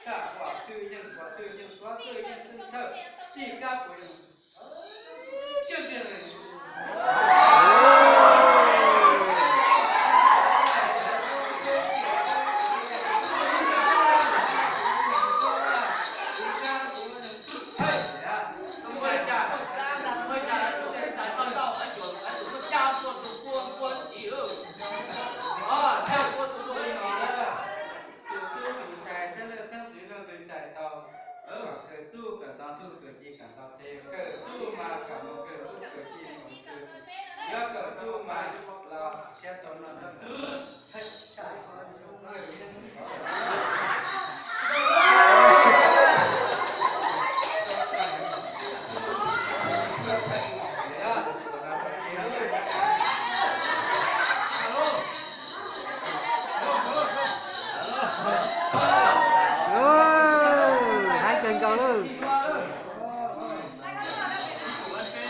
Thawj, Vajtswv yeej, Vajtswv yeej, Vajtswv yeej txwj thawj, tij kab puas yog? Cwj tiag li. Tus tub tus ntxhais txheeb leej txheeb ntxwv leej twg txais tau, kawm txuj kawm ntau ntuj kawm ci kawm ntau tes, kawm txuj mas kawm mus kawm txuj kawm ci mus kawm, yog kawm txuj mas los siab txaus no.